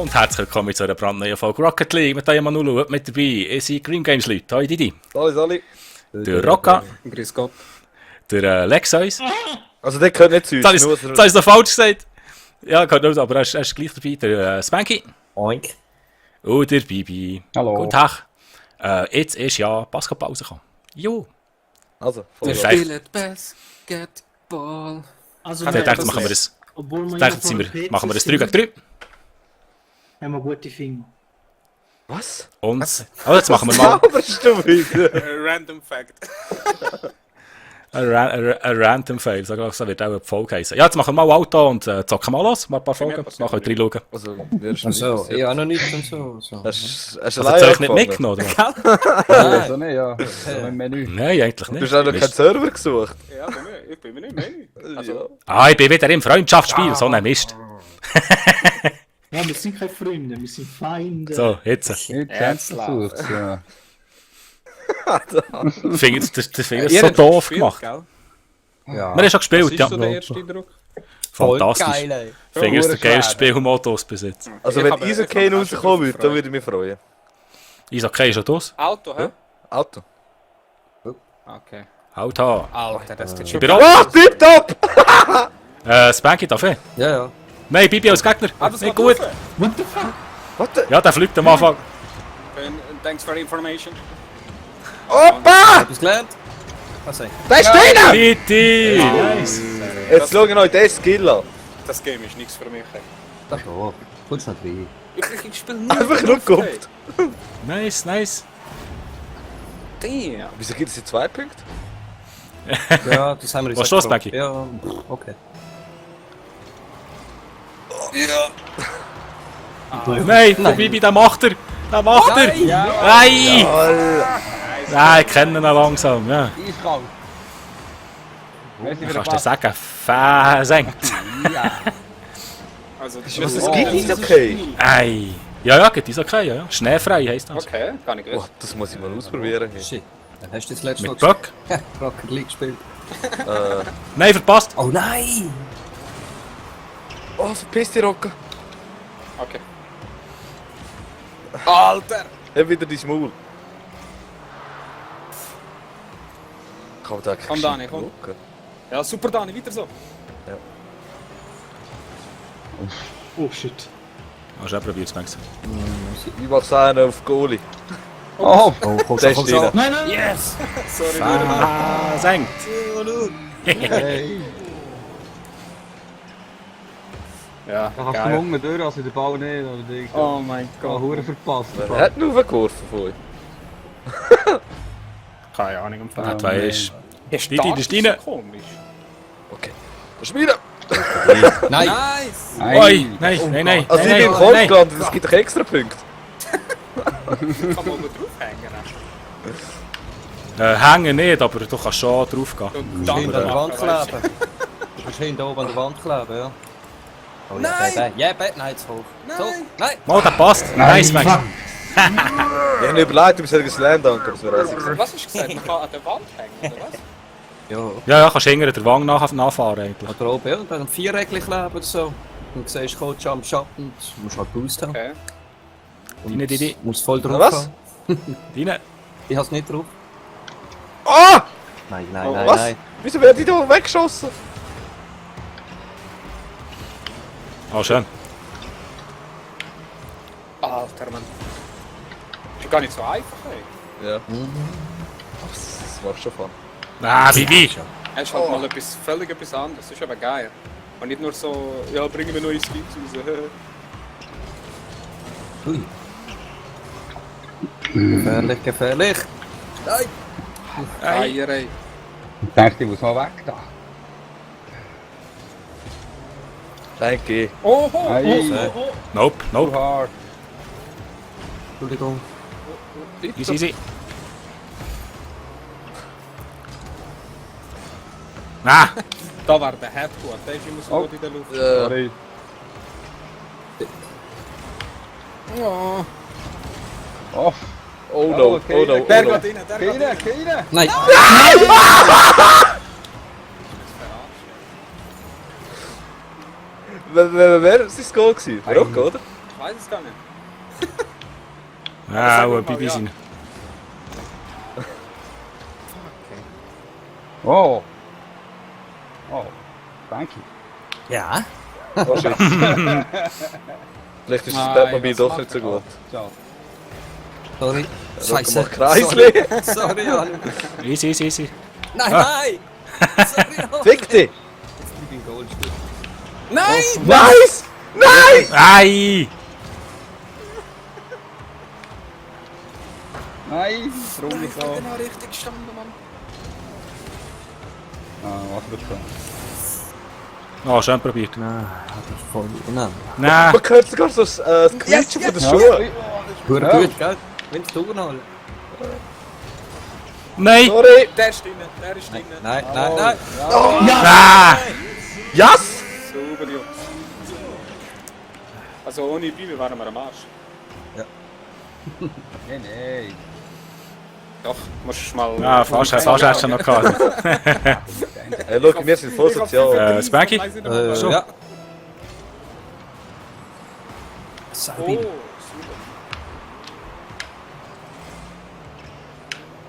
Und herzlich willkommen zu einer brandneuen Folge Rocket League mit eurem Manulu. Mit dabei ist Green Games Leute. Hoi Didi. Sali. Der Rocca. Grüß Gott. Der Lexois. Also der gehört nicht zu uns. Jetzt habe ich es noch falsch gesagt. Ja, gehört nicht, aber er ist gleich dabei. Der Spanky. Oink. Und der Bibi. Hallo. Guten Tag. Jetzt ist ja Basketballpause gekommen. Jo. Also, Wir Vielleicht- spielen Basketball. Also, Ich dachte, machen wir das. obwohl wir Dachten sind wir, machen wir das 3 gegen 3. haben wir gute Finger. was? Und also jetzt machen wir mal Aber du wieder. Random Fact. ein Random Fail. So wird auch eine Folge heißen. Ja, jetzt machen wir mal Auto und zocken mal los. Mal ein paar Folgen. Dann könnt ihr reinschauen. Also, mir ist So, ich habe noch nichts und so. Hast du Also, alleine habt ihr euch nicht angefangen? mitgenommen, oder? Nein. nicht, ja. So im Menü. Nein, eigentlich Du nicht. hast auch noch keinen Server gesucht. Ja, ich bin mir nicht mehr. Also, Ah, ich bin wieder im Freundschaftsspiel. So ein Mist. Ja, wir sind keine Freunde, wir sind Feinde. So, jetzt. Nicht Chance versucht, ja. Ich finde das so doof gemacht. Gell? Ja. Wir haben schon gespielt, ja. So der erste Eindruck. Fantastisch. Geil, ey. Ich finde es der Schwer. geilste Spielmodus bis jetzt. also Ich wenn habe- Isokane ich habe rauskommen würde, schon dann würde ich mich freuen. Ist okay, schon das? Auto, hä? Auto. Okay. Auto. Alter, das geht Ich schon. bin auch. Oh, tipptopp! Spanky darf ich? Ja, ja. Nein, Bibi als Gegner. das Nicht geht gut. rauf. What the fuck? What the? Ja, der fliegt am Anfang. Thanks for the information. Opa! Etwas gelernt? Was ich? Da ist drinnen! Bitte! Nice. Jetzt schauen wir euch den Skill an. Das Game ist nichts für mich. ey. Das doch. Kommst nicht rein. Ich spiele nur. Einfach nur geguckt. Nice, nice. Damn. Wieso gibt es die 2 Punkte? Ja, das haben wir Was los, Becky? Ja, okay. Nein, der Bibi, der macht er. Der macht er. Nein! Nein, ich kenne ihn langsam. Ja. Eiskalt. Weißt du, Du wie kannst dir sagen, versenkt. Also, das Was, ist das gibt Isokane? Ei. Ja, ja, geht ist okay, ja. Schneefrei heisst das. Okay, kann ich Oh, wissen. das muss ich mal ausprobieren. hier. Shit. Dann hast du das letzte Mit Mal Böck. Rocket League gespielt. Nein, verpasst. Oh nein! Oh, verpiss dich, Rocca. Okay. Alter! Hab wieder dein Maul. Komm, Dani, komm. Ja, super, Dani, weiter so. Oh shit. Hast du auch probiert, Max? Ich mach's einen auf Goalie. Oh, kommst Der ist drin. Nein, nein, Yes! Sorry, Versenkt. hey. Ja, Da kannst du geil. unten durch, also den Ball nicht. Oder Ding. Oh mein Oh, Gott. Hure verpasst. Wer hat ihn aufgeworfen von euch? Keine Ahnung, im Ja, Fall. du weißt. Der Didi, das ist deine. so komisch. Okay. Das ist wieder. Nein! Nice! Oi, nein, nein, nein. Also ich nein, bin im nein, Kopf nein. gelandet, es gibt doch extra Punkte. Kann man oben draufhängen. Hängen nicht, aber du kannst schon drauf gehen. Und Du hinten an der Wand weisst kleben. Du kannst hinten oben an der Wand kleben, ja. Oh, Nein! Ja, nein, zu hoch. So, nein! Mal, der passt. Nice, Max. Ich habe mir überlegt, ob ich das Slam Dunk, aber es wäre easy gewesen. du. Was hast du gesagt? Man kann an der Wand hängen, oder was? Ja. Ja, ja, kannst hinter der Wang nachfahren eigentlich. Oder oben, ja, und dann viereckig kleben oder so. Und du siehst, Coach am Schatten, du musst halt Boost haben. Okay. Und Deine Didi. musst voll drauf Was? haben. Deine. Ich hab's nicht drauf. Ah! Nein, Oh, nein, Was? nein. Wieso werden die da weggeschossen? Oh, schön. Alter, Mann. Ist ja gar nicht so einfach, ey. Ja. Ach, das macht schon Fun. Ah, Bibi. Es ist halt mal etwas, völlig etwas anderes. Das ist aber geil. Und nicht nur so, ja, bringen wir neue Skins raus. Ui. Gefährlich, gefährlich. Nein! Eier, ey. Ich dachte, ich muss mal weg da. Danke. Oh, Hey, Nope, too nope. hard. Entschuldigung. Easy, easy. Ah, Da war der Headcourt, der ist immer so Oh. gut in der Luft. Sorry. Ja. Oh, Oh no, okay, oh no, oh Der no. geht rein, der geht rein. keine. Nein! Wer war das Goal gewesen? Rock, oder? Ich weiß es gar nicht. Ja, sag auch mal, ein Bibi ja. sein. Oh. Oh. Thank you. Ja. Oh shit. Vielleicht ist das Nein, Batmobil was doch macht nicht so er? gut. Ciao. Sorry. Scheiße. Kreisli. Sorry, Jan. Easy, easy, easy. Nein, Ah. nein! Sorry, Jan. Fick dich! Jetzt bleib ich im Goldstück. Nein! Nice! Nein! Ei! Nein, warum Ich nicht hab so? genau richtig gestanden, Mann. Ah, was wird schon? Oh, schön probiert. Nein, das ist voll unangenehm. Nein. Man hört sogar so das Quietschen von den Schuhen. Gut, Ja. gut, gell? Wenn du tun Nein! Sorry! Der ist drin, der ist drin. Nein, nein, nein. Ah! Yes! Sauber, Jungs. Also ohne Bibi waren wir am Arsch. Nein, nein. Doch, musst du mal... Ah, fast hast du noch gehabt. Ey, schau, wir sind voll sozial. Spanky? Ja. Sabi. Oh, super.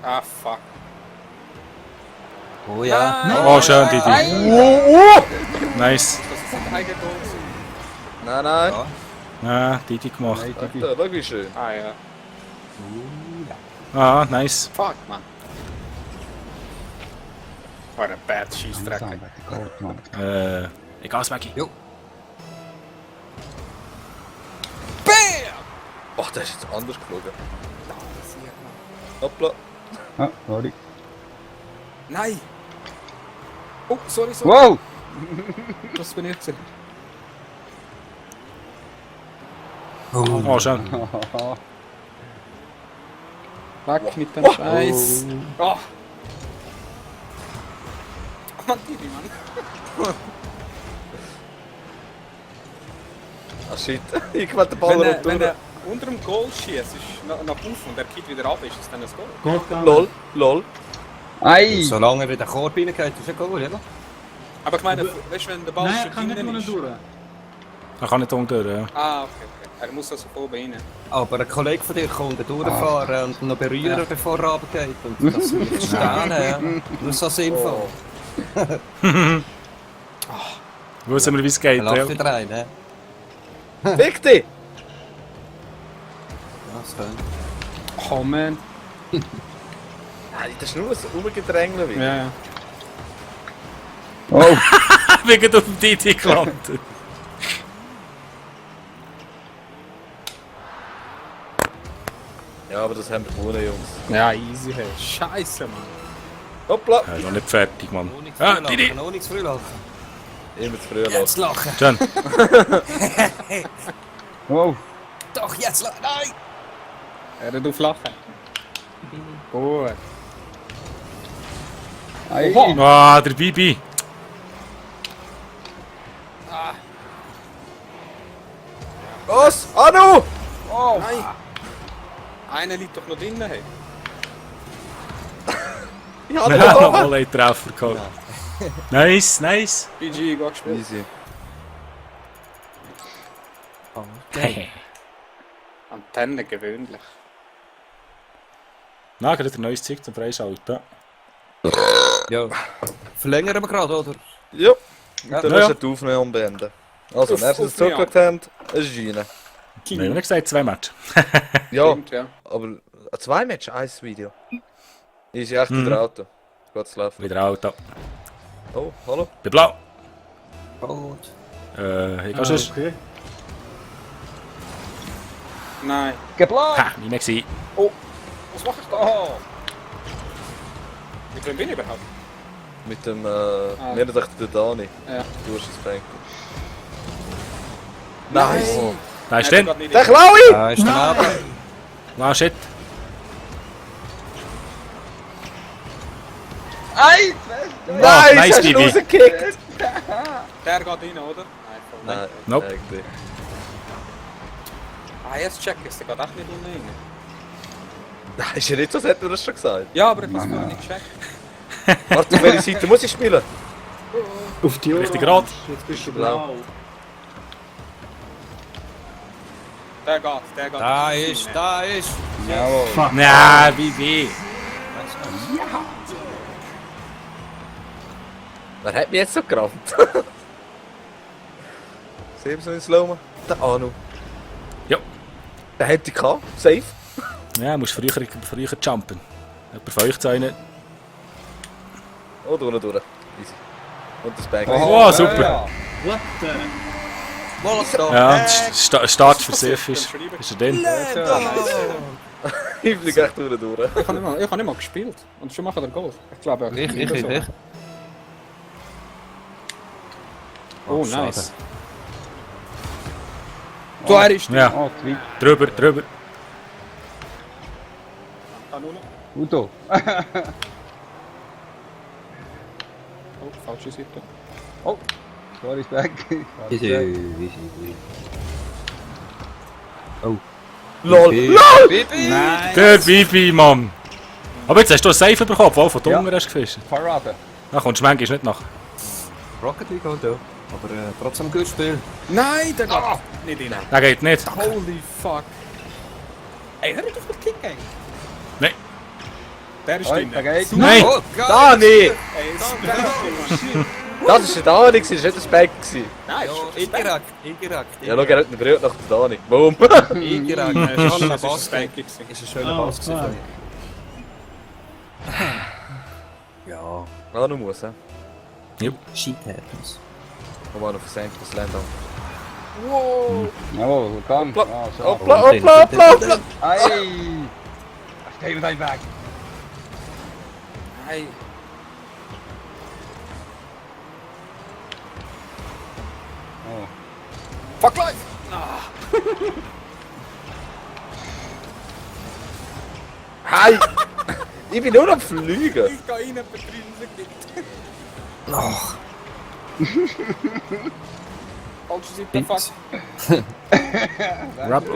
Ah, fuck. Oh ja. Oh, schön, Didi. Nice. Das ist ein Eigentor. Nein, nein. Ah, Didi gemacht. Alter, schau wie schön. Ah ja. Ah, nice. Fuck, man. War ein bad Scheißdreck. Egal, Spanky. Ach, der ist jetzt anders geflogen. Hoppla. Ah, sorry. Nein! Oh, sorry. Wow! Das bin ich gesehen. Oh, schön. Weg mit dem Scheiß. Oh. Mann, Didi, Mann. Ah, shit. Ich will den Ball Wenn rundherum. er unter dem Goal schießt, ist nach oben und der geht wieder ab, ist es dann ein Goal? Geht gar Lol, lol. Ei! Solange er in den Korb reingeht, ist ja gut, oder? Aber ich meine, weißt du, wenn der Ball Nein, schon er kann nicht drinnen unten ist... durch. Er kann nicht unten durch, ja. Ah, okay. Er muss also von oben rein. Aber ein Kollege von dir kommt durchfahren und noch berühren, bevor er runtergeht. Und das will ich stehen, ja. Nur so sinnvoll. Wissen wir, wie es geht, Er lacht ja. wieder rein, ne? Fick dich! Das kann. Oh, man. Nein, das ist nur ein Umgedrängel wieder. Ja, ja. Oh! Wegen auf dem Didi gelandet. Ja, aber das haben wir gewonnen, Jungs. Ja, easy, hey. Scheiße, Mann. Hoppla! Er ist noch nicht fertig, Mann. Ohne Ah, zu Didi! lachen, ohne zu früh lachen. Immer zu früh Jetzt lassen. lachen. Schön. Wow! Doch, jetzt lachen. Nein! Er hat auf Lachen. Gut. Ei! Ah, der Bibi. Was? Anu! Nein! Einer liegt doch noch drinnen, hey. Ich hatte Ja, noch nochmal einen Treffer gehabt. Nice, nice. BG, gut gespielt. Easy. Hey. Antenne gewöhnlich. Na, gerade ein neues Zeug zum Freischalten. Ja. Verlängern wir gerade, oder? Ja. Ja. Und dann Ja, musst ja. du die Aufnahme beenden. Also, Auf- erstens auf zurückgelegt haben, es ist rein. Wir haben nicht gesagt, 2 Match. Ja, Stimmt, ja. aber 2 Match, 1 Video. Easy, echt wieder Auto. Geht's laufen. Wieder Auto. Oh, hallo? Bin blau. Gut. Ich kann schon. Okay. Nein. Geblankt! Ha, meine gewesen. Was mache ich da? Oh. Mit wem bin ich überhaupt? Mit dem, mir dachte der Dani. Ja. Du hast es Bank. Nice! Da ist den. Der Klaui! Da ist der Name. Ah, shit. Ei! Nice! nice, Hast du Bibi. rausgekickt? Der geht rein, oder? Nein, voll. Nein, Nope. eigentlich. Ah, jetzt check ich, der geht echt nicht unten rein. Nein, ist ja nicht so, hätten wir das schon gesagt. Ja, aber ich habe es vorher nicht gecheckt. Warte, auf welche Seite muss ich spielen? Auf die Richtig Orange. rot. Jetzt bist du Blau. blau. Der geht. Da ist. Jawohl. Fuck. Ja, wie? Wer hat mich jetzt so gerammt? Sehen wir so in Slow-Mo? Der Anu. Ja. Der hätte ich gehabt. Safe. Ja, musst früher jumpen. Jemand von euch zu einen. Oh, durch. Easy. Und das Bag. Oh, super. Ja. What the? Molotov. Ja, und Start für Sif ist er drin. Ich fliege echt durch. Ich habe nicht mal gespielt. Und schon machen wir Goal. Ich glaube, Ich. Oh, schade. nice. So, er ist Ja, Oh, zwei. drüber. Kanone. Udo. Oh, falsche Seite. Oh, sorry, back. LOL! Nein. Der Bibi, Mann. Aber jetzt hast du einen Safe bekommen, obwohl du von der Hunger hast gefischt. Parade. Dann kommst du manchmal nicht nach. Rocket League halt ja. Aber trotzdem ein gutes Spiel. Nein, der geht nicht rein. Der geht nicht. Holy fuck. Ey, hör auf mit Kicken. Nein. Der ist Oh, drin. da geht's. Nein! Oh, Gott. Dani! Ey, der ist drin. Das war der Dani, das war nicht das Bag. Nein, Eingeragt. Ja, schau, er hat ihn berührt nach der Dani. Boom! Eingeragt. Das Ist ist ein ein Bass. Spanky. Ist ein schöner Oh, Bass fuck. gewesen. Ja. Anu muss, hä? Shit happens. Komm mal, noch versenkt das Land an. Jawohl, komm. Hoppla. Ah, so. Hoppla! Ei! Stay with dein Bag. Nein. Oh. Fuck life! Hey! Ich bin nur am Fliegen! Ich gehe rein, betreiben Falsche Seite, fuck.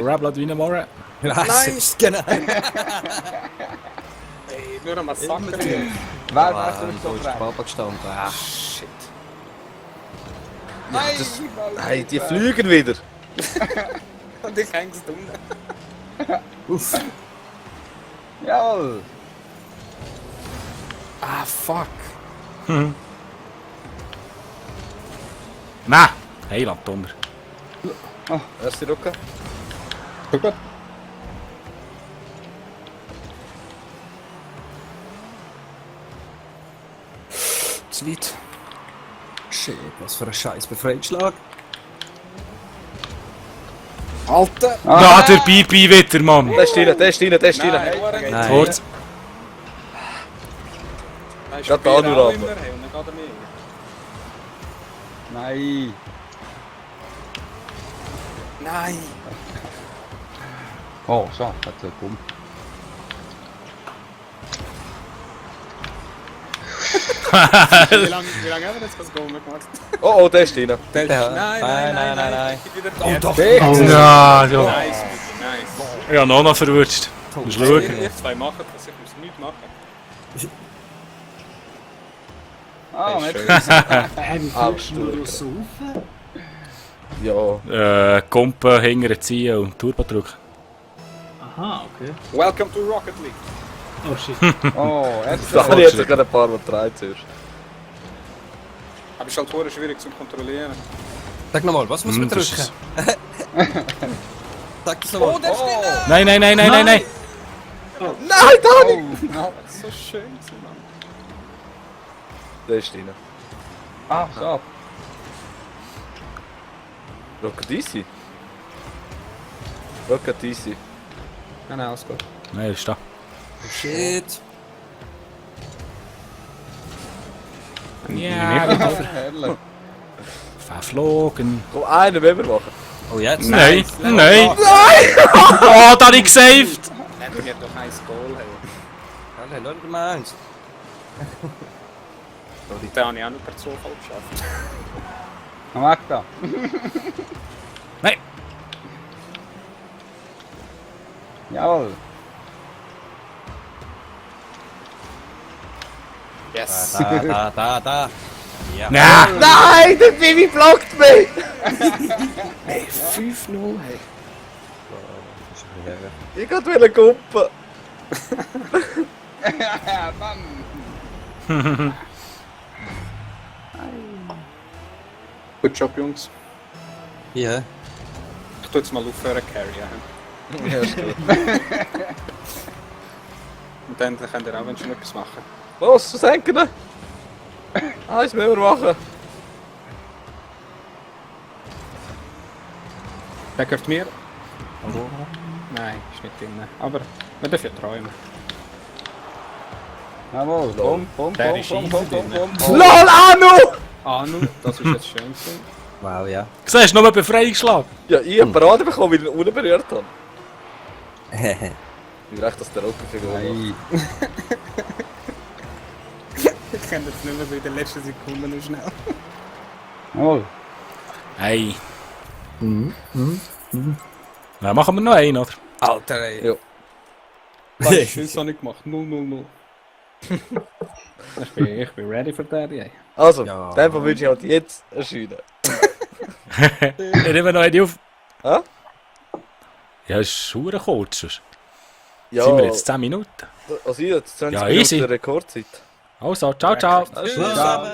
Rap laat wie morgen. Was ist genau? Ey, nur ein Massaker. Wer Ah, wärst du da so ist frech? Papa gestanden. Ah. Shit. Hey, die fliegen wieder! Und ich häng's unten. Uff. Jawohl. Ah, fuck. Nein! Heiland, Donner. Erste Rucke. Super. Zu weit. Shit, was für ein scheiß Befreiungsschlag. Alter! Da, der Bibi wieder, Mann. Der ist rein, der ist rein, der ist rein. Nein, Nein. Kurz. Gerade da nur runter. Und dann geht er mir. Nein. Nein! Oh, so, hat er gekommen. Wie lange haben wir jetzt das Goal gemacht? Oh, der ist rein. Der Ja. Nein. Oh, doch. Ja, ja. Nice, nice. Ja, noch verwurscht. Musst schauen. Ihr zwei machen das, ich muss nichts machen. Ah, Hey, nicht. schön. Hey, wie Ah, fliegst du da so rauf? Ja. Kumpen hinterher ziehen und Turbo drücken. Aha, okay. Welcome to Rocket League. Oh shit. Oh, jetzt Dani hat sich gerade ein paar Mal gedreht zuerst. Aber ist halt verdammt schwierig zu kontrollieren. Sag nochmal, was muss man Das drücken? ist- Sag das nochmal. der steht da! Nein. Nein, Dani! Oh, no. So schön, Mann. Der ist rein. Ah, so. Rocket Easy. Rocket Easy. Nein, alles gut. Nein, ist da. Shit. Ja, Herrlich. verflogen. Komm, einen wollen wir machen. Oh, jetzt? Nein, nein. Oh, da habe ich gesaved. Hätten wir doch ein Goal haben. Alle Leute mal eins. Den habe ich auch nur per Zufall geschafft. Weg da. Nein. Jawohl. Yes! Da. Ja. Ja. Nein, der Bibi blockt mich! Hey, 5-0, hey. Ich wollte guppen. Bam! Gut Job, Jungs. Ja. Ich tue jetzt mal aufhören, Carry. Ja, ist gut. Und dann könnt ihr auch, wenn schon etwas machen. Was? Was denken wir? Eins müssen wir machen. Der gehört mir. Nein, ist nicht drin. Aber wir dürfen ja träumen. Jawohl, bumm, bumm, Der bumm, ist bumm, easy bumm, drin. bumm, bumm. LOL, Anu! Anu, das ist jetzt schön gewesen. Wow, ja. Siehst du, nur Befreiungsschlag. Ja, ich habe Parade bekommen, weil ich ihn unberührt habe. Hehe. Ich will echt, dass der Rockenfigur macht. Nein. Ich kann jetzt nicht mehr so in den letzten Sekunden noch schnell. Jawohl. Hey. Na, machen wir noch einen, oder? Alter, ey. Ja. Was Schuss habe ich gemacht? 0-0-0. Ich bin ready für den, ey. Also, Ja. in dem Fall würde ich halt jetzt erscheinen. Ich nehme noch eine auf. Hä? Ja, es ist schon kurz. Sonst Ja, sind wir jetzt 10 Minuten. also ich jetzt 20 Ja, Minuten easy. Rekordzeit. Also, ciao, ciao. Das ist Tschüss gut. zusammen.